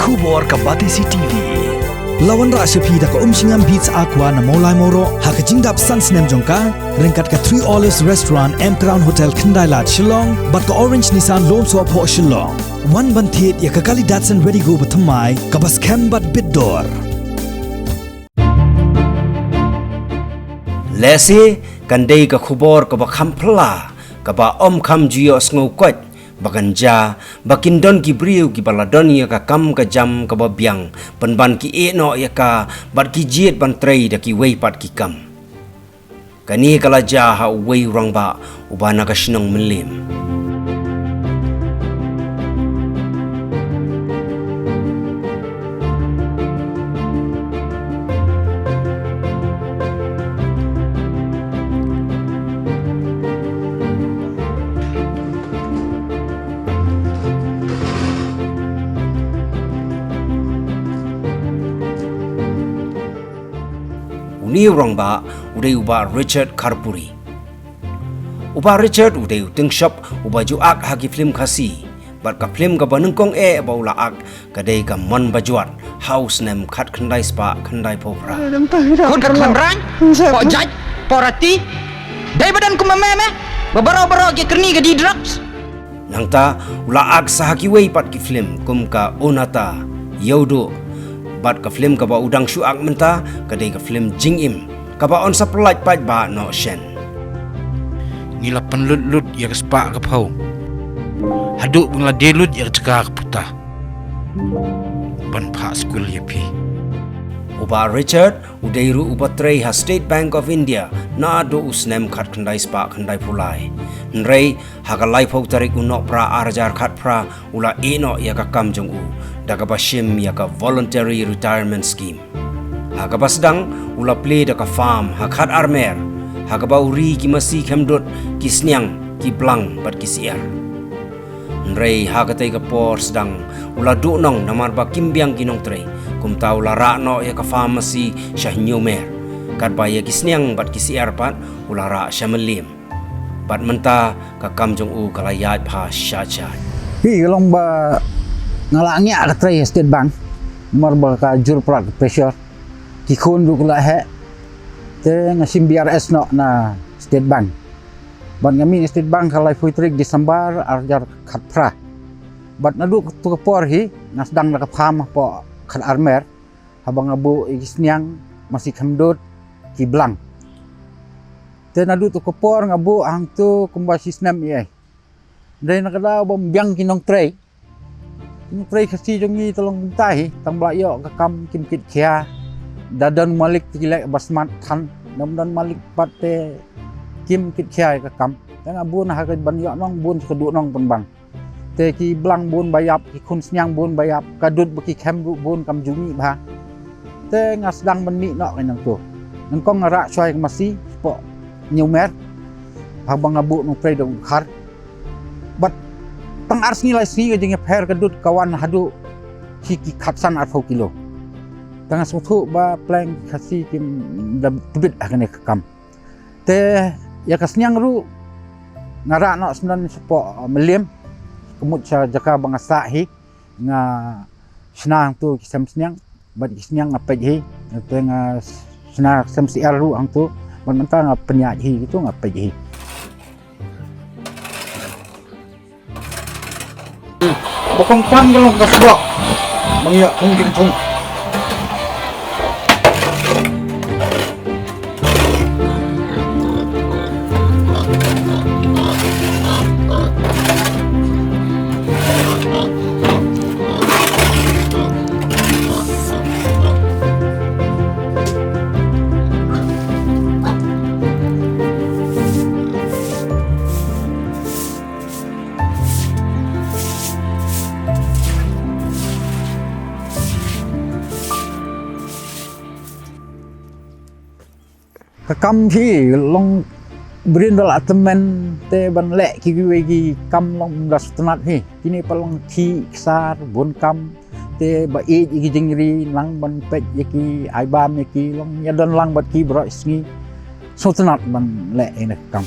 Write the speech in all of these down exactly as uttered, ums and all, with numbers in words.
Khubor ka Batesi T V. La wanrah sha phi da ka Umshngam Beats Aqua na Mawlai Mawroh ha ka jingdap san snem jong ka, ryngkat ka Three Olives Restaurant, M Crown Hotel, Khyndai Lad, Shillong, bad ka Orange Nissan Lone Sohphoh, Shillong. Wan ban thied ïa ka kali Datsun Redi-GO bathymmai kaba skhem bad bit dor. Lehse kan dei ka khubor kaba kham phylla, kaba ym kham ju ïohsngew koit, ba kan jia ba kin don ki briew kiba la don ïa ka kam ka jam kaba biang, pynban ki ïeh noh ïa ka, bad ki jied ban trei da kiwei pat ki kam. Kane ka la jia ha uwei u rangbah uba na ka shnong Mylliem. Une u rangbah u dei u Bah Richard Kharpuri. U Bah Richard u dei u tyngshop uba ju ak ha ki phlim Khasi, bad ka phlim kaba nyngkong eh ba u la ak ka dei ka Mon Bajwat ha u snem khatkhyndai spah khyndaiphew phra. Khun ka khynrang, po jait, po rati. Dei ba don kum ma me me. Ba baroh baroh ki kyrni ka dei drugs. Nangta u la ak sa ha kiwei pat ki phlim kum ka Unata, Ïewduh, bad ka phlim kaba u dang shu ak mynta ka dei ka phlim Jingim, kaba yn sa pyllait paidbah noh shen. Ngi la pynlut lut ïa ka spah ka phew haduh ba ngi la die lut ïa ka jaka ka puta ban phah skul ïa phi. U Bah Richard u dei ruh uba trei ha State Bank of India naduh u snem khatkhyndai spah khyndaiphew lai. Hynrei ha ka laiphew tarik u Nohprah arhajar khatphra u la ïeh noh ïa ka kam jong u da kaba shim ïa ka Voluntary Retirement Scheme, ha kaba sdang u la plie da ka farm ha Khatarmer, ha kaba u ri ki masi khemdud, ki sniang, ki blang bad ki syiar. Hynrei ha katei ka por sdang u la duhnong namar ba kim biang ki nongtrei. Kumta u la rah noh ïa ka farm masi sha Hynñiewmer, katba ïa ki sniang bad ki syiar pat u la rah sha Mylliem. Bad mynta ka kam jong u ka la ïaid bha sha sha. Hi ka long ba nga la ngiah ka trei State Bank, namar ba ka jur palat ka pressure. Ki khun ruh ka la heh. Te nga shim B R S noh na State Bank. Bad nga mih na State Bank ka laiphew tarik December arhajar khatphra. Bad naduh tu ka por hi nga sdang da ka farm hapoh Khatarmer, haba nga buh ïa ki sniang, masi khemdud, ki blang. Te naduh tu ka por nga buh hangtu kumba shisnem ïa. Dei na ka daw ba ym biang ki nongtrei. Ki nongtrei Khasi jong ngi te long kumta hi, tang ba la ïoh ka kam kim kit khia. Da don malik te ki leh ba smat than, da ym don malik pat te kim kit khia ïa ka kam. Te nga bun ha ka ban ïoh nong bun sha ka duhnong pynban. Te ki blang bun ba ïap, ki khun sniang bun ba ïap, ka dud ba ki khem ruh bun kam ju mih bha. Te nga sdang ban mih noh ka nangtu. Nyngkong nga rah shuwa ïa ka masi hapoh Hynñiewmer, haba nga buh nongtrei da u dkhar. Bad tang ar sngi lai sngi ka jingïapher ka dud ka wan haduh ki, ki khatsan arphew kilo. Te nga sngewthuh ba pleng Khasi kim da tbit ha kane ka kam. Te ïa ka sniang ruh nga rah noh sngewdon shapoh, uh, Mylliem. Ka mut sha jaka ba nga sah hi, nga shna hangtu ki sem sniang, bad ki sniang nga peit hi. Te nga shna sem syiar ruh hangtu, bad mynta nga pynïaid hi, kitu nga peit hi. Ba kongkwan ka long ka sbok. Ba ngi ïoh thung jingthung. Ka kam hi long briew da la tymmen te ban leh kiwei ki kam long da sngewtynnat hi. Kine pat long ki ksar bun kam te ba ïeit ïa ki jingri, lang ban peit ïa ki, ai bam ïa ki, long ïa don lang bad ki baroh sngi. Sngewtynnat ban leh ïa kane ka kam.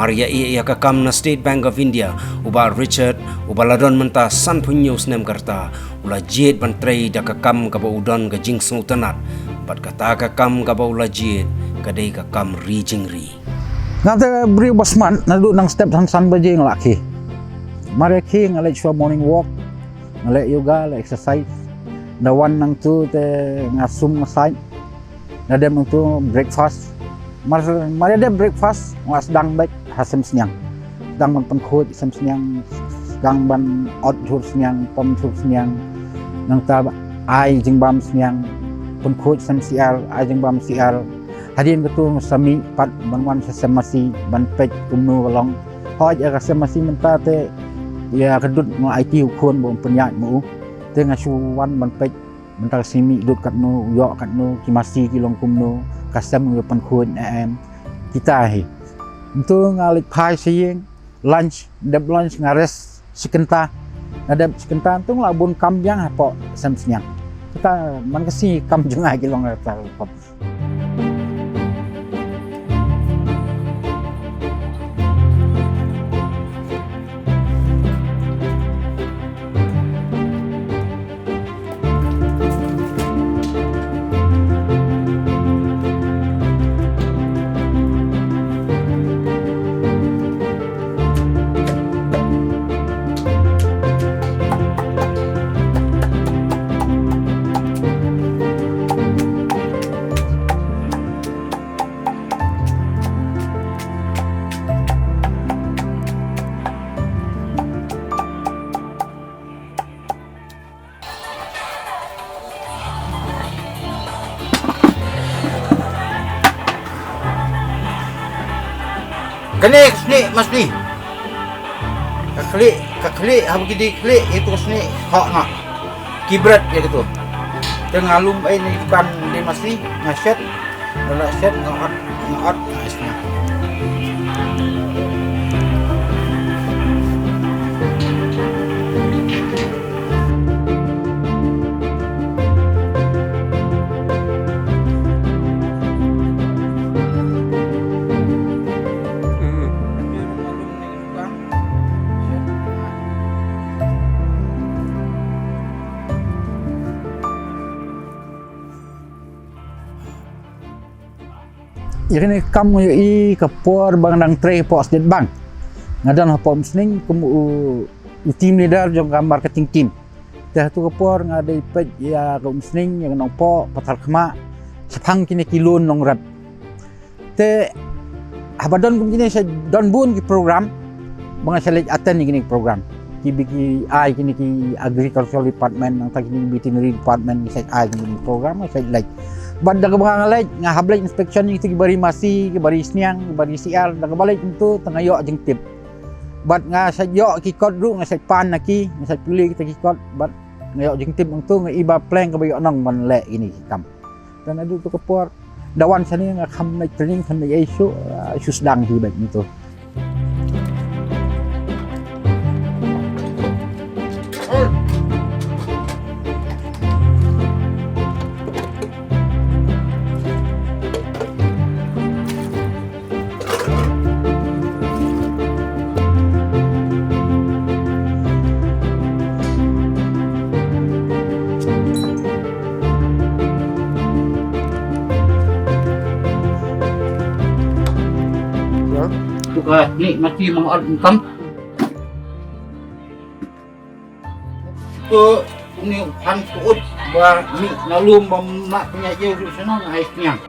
Ar ïa ïa ïa ka kam na State Bank of India, u Bah Richard, uba la don mynta sanphew hynñiew snem ka rta, u la jied ban trei da ka kam kaba u don ka jingsngewtynnat, bad kata ka kam kaba u la jied ka dei ka kam ri jingri. Nga te briew ba smat, naduh nang step tang san baje nga la khie. Mar ïa khie nga leit shuwa morning walk, nga leh yoga, leh exercise. Nda wan nangtu te nga sum nga sait. Nda dep nangtu breakfast. Mar, mar ïa dep breakfast, nga sdang beit ha sem sniang. Sdang ban pynkhuid sem sniang, sdang ban ot jhur sniang, pom jhur sniang. Nangta ai jingbam sniang, pynkhuid sem syiar, ai jingbam syiar. Hadien katu nga sa mih pat ban wan sha sem masi ban peit kumno ka long. Hooid ïa ka sem masi mynta te ïa ka dud nga aiti u khun ba un pynïaid ma u. Te nga shu wan ban peit mynta ka sem mih dud katno, u ïoh katno, ki masi ki long kumno, ka sem u ïa pynkhuid ne em. Kita hi. Ntu nga leit phai sha ïing, lunch, dep lunch nga rest shi kynta. Nga dep shi kynta ntu nga la bun kam biang hapoh sem sniang. Kita man ka sngi kam jong nga ki long rta. Kane ka snieh masi. Ka khlieh, ka khlieh, haba ki dei khlieh, ïa tu ka snieh, hok noh. Ki bret ïa katu. Te nga lum ei na dukan dei masi, nga shet, nga la shet, nga ot, nga ot, nga snieh. Ïa kane ka kam nga ïohi ka por ba nga dang trei hapoh State Bank. Nga don hapoh Umsning kum u, u team leader jong ka marketing team. Te ha tu ka por nga dei peit ïa ka Umsning, ïa ka Nongpoh, Patharkhmah, shaphang kine ki loan long rep. Te haba don kum kine sa don bun ki program, ba nga sa leit attend ïa kine ki program. Ki ba ki ai kine ki agricultural department, nangta kine ki veterinary department, ki sa ai kine ki program, nga sa leit. Bad da kaba nga leit, nga hap leit inspection ïa kito ki bari masi, ki bari sniang, ki bari syiar, da kaba leit kumto, te nga ïoh jingtip. Bad nga sa ïoh ki kot ruh, nga sa pan na ki, nga sa pule kita ki kot, bad nga ïoh jingtip nangto, nga i ba pleng kaba ïoh nong ban leh kine ki kam. Te naduh tu ka por da wan shane nga kham leit training, kham leit ei shuh, ah, shu sdang hi beit nangto. Tu ka ni mati mang ot kam. Ko ni pan ko ut ba ni na lum ba na punya je ruh sana na ai sniang.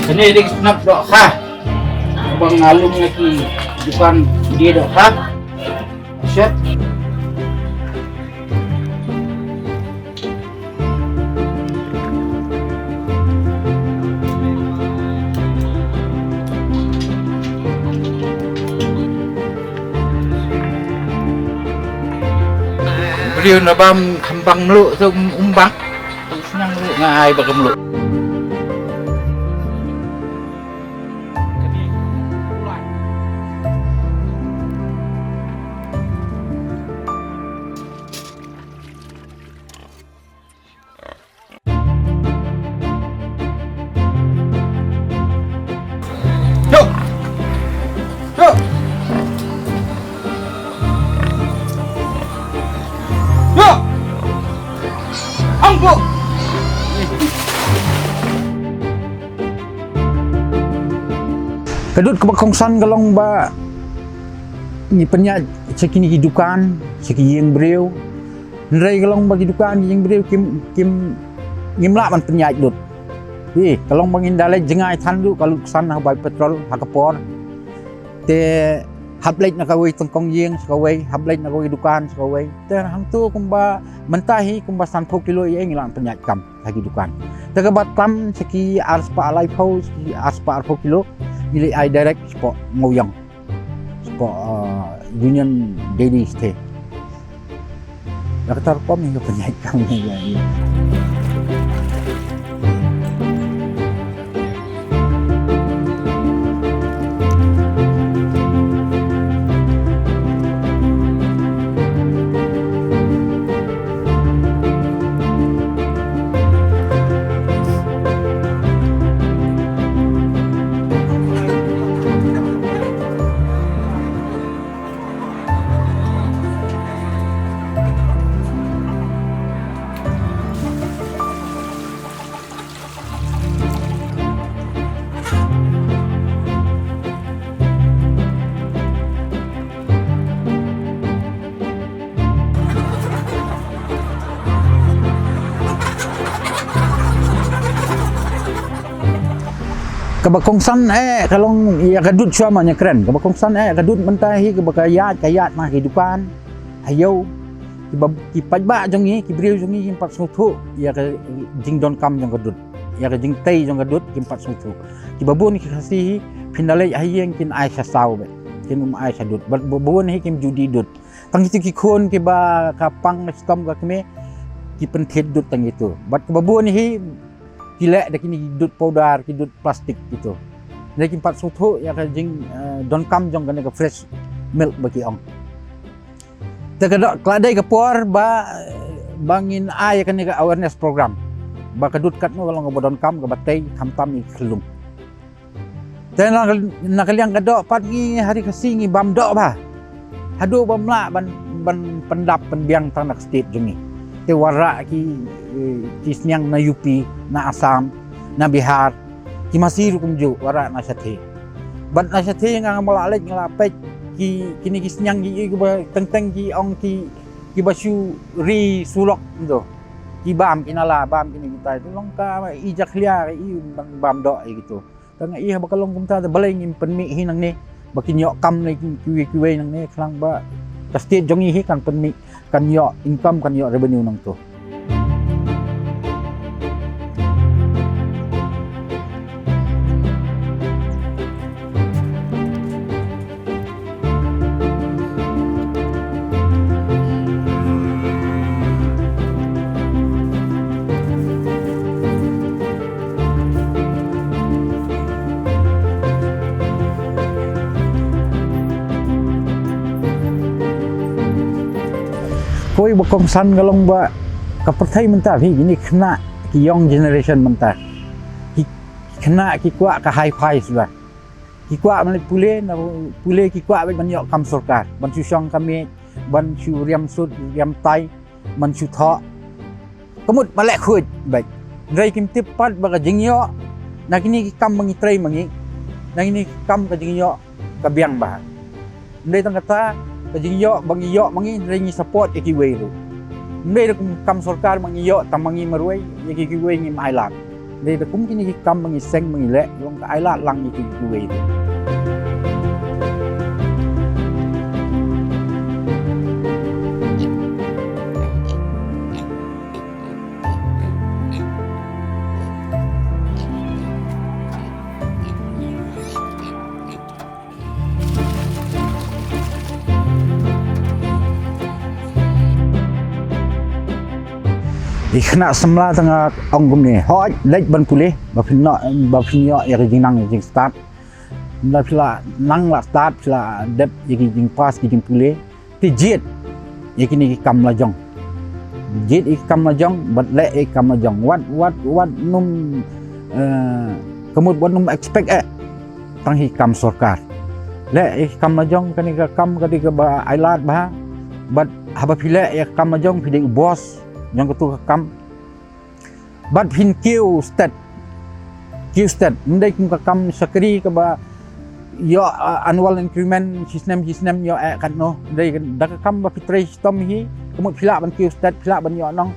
Kane dei ka snap dohkha. Ba nga lum na ki dukan die dohkha. Set. Briew na bam kham bang mluh tu um, um bang. Sniang ruh nga ai ba ka mluh. Ka dud kaba kongsan ka long ba ngi pynïaid sha kine ki dukan, sha ki ïing briew. Hynrei ka long ba ki dukan, ki ïing briew kim, kim, ngim lah ban pynïaid dud. Ï, ka long ba ngin da leit jngai than ruh ka lut ksan ha bai petrol ha ka por. Te hap leit na kawei tyngkong ïing sha kawei, hap leit na kawei dukan sha kawei. Te hangto kumba mynta hi kumba sanphew kilo ïa ngi lah ban pynïaid kam ha ki dukan. Te kaba tam sha ki arspah laiphew, sha ki arspah arphew kilo, ngi leit ai direct shapoh Mawiong, shapoh, uh, Union Daily State. Ïa kata rukom ngi pynïaid kam ngi ïa. Kaba kongsan eh ka long ïa ka dud shuwa ma nga kren. Kaba kongsan eh ka dud mynta hi kaba ka ïaid, ka ïaid na ki dukan. Hayo, kiba, ki paidbah jong ngi, ki briew jong ngi, kim pat sngewthuh ïa ka jingdonkam jong ka dud, ïa ka jingtei jong ka dud, kim pat sngewthuh. Kiba bun ki Khasi hi, phin da leit ha ïing kin ai sha saw beit, kin ym ai sha dud. Bad ba bun hi kim ju die dud. Tang kitu ki khun kiba ka pang ka shitom ka kmie, ki pynthied dud tang kitu. Bad kiba bun hi, ki leh da kine ki dud powder, ki dud plastik kitu. Hynrei kim pat sngewthuh ïa ka jing, eh, donkam jong kane ka fresh milk ba ki ong. Te ka dei, ka la dei ka por ba, ba ngin ai ïa kane ka awareness program. Ba ka dud katno ka long kaba donkam, kaba tei, khamtam ïa ki khyllung. Te na, na ka liang ka doh pat ngi ha Ri Khasi ngi bam doh bha. Haduh bym lah ban, ban pyndap pynbiang tang na ka state jong ngi. Te wanrah ki, eh, ki sniang na U P, na Assam, na Bihar, ki masi ruh kumjuh wanrah na shathie. Bad na shathie nga, nga la leit nga la peit ki, kine ki sniang ki, kiba teng teng ki ong ki, kiba shu ri surok kumto. Ki bam ki nala, bam kine ki tai. Te long ka i jakhlia i bam, bam doh i kitu. Te nga i haba ka long kumta te balei ngim pynmih hi nangne ba kin ïoh kam lei kiwei kiwei nangne, khnang ba ka state jong ngi hi kan pynmih, kan ïoh income, kan ïoh revenue nangto. Kawei ba kongsan ka long ba ka pyrthei mynta, phi, kine khynnah ki young generation mynta, ki khynnah ki kwah ka hi-fi suda. Ki kwah ban leit pule, na pule ki kwah beit ban ïoh kam sorkar, ban shu shong ka miej, ban shu riam sut riam tai, ban shu thoh. Ka mut ban leh khuid beit. Hynrei kim tip pat ba ka jingïoh na kine ki kam ba ngi trei ma ngi, na kine ki kam ka jingïoh ka biang bha. Hynrei tang kata ka jingïoh ba ngi ïoh ma ngi, hynrei ngi support ïa kiwei ruh. Hynrei da kum kam sorkar ba ngi ïoh tang ma ngi marwei, ïa ki, kiwei ngim ailad. Hynrei da kum kine ki kam ba ngi seng ba ngi leh, long ka ailad lang ïa ki, kiwei ruh. I khynnah samla te nga ong kumne, hooid, leit ban pule, ba phin noh, ba phin ïoh ïa ka jingnang ïa ka jingstad. Lada phi la nang la stad, phi la dep ïa ki jingpass ki jingpule, te jied ïa kine ki kam lajong. Jied ïa ki kam lajong, bad leh ïa ki kam lajong. Wat, wat, wat nym, eh, ka mut wat nym expect eh tang hi kam sorkar. Leh ïa ki kam lajong, kane ka kam ka dei kaba ailad bha. Bad haba phi leh ïa ki kam lajong, phi dei u boss jong katu ka kam. Bad phin kiew stet. Kiew stet. Ym dei kum ka kam shakri kaba ïoh, ah, annual increment shisnem shisnem ïoh eh katno. Dei da ka kam ba phi trei shitom hi, ka mut phi lah ban kiew stet, phi lah ban ïoh nong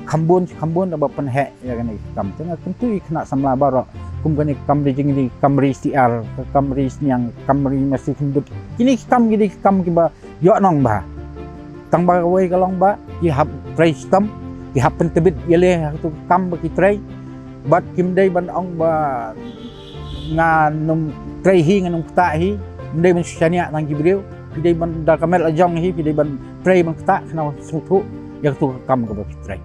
kham bun shi kham bun da ba pynheh ïa kane ka kam. Te nga kyntu ïa ki khynnah samla baroh, kum kane ka kam ri jingri, ka kam ri S T R, ka kam ri sniang, ka kam ri masi khyndiat. Kine ki kam ki dei ki kam kiba ïoh nong bha. Tang ba kawei ka long ba ki hap trei shitom, ki hap pyntbit ïaleh ha katu ka kam ba ki trei. Bad kim dei ban ong ba ngan ym trei hi, ngan ym ktah hi, ym dei ban shaniah tang ki briew. Phi dei ban da ka met la jong hi, phi dei ban trei ban ktah khnang sngewthuh ïa katu ka kam kaba phi trei.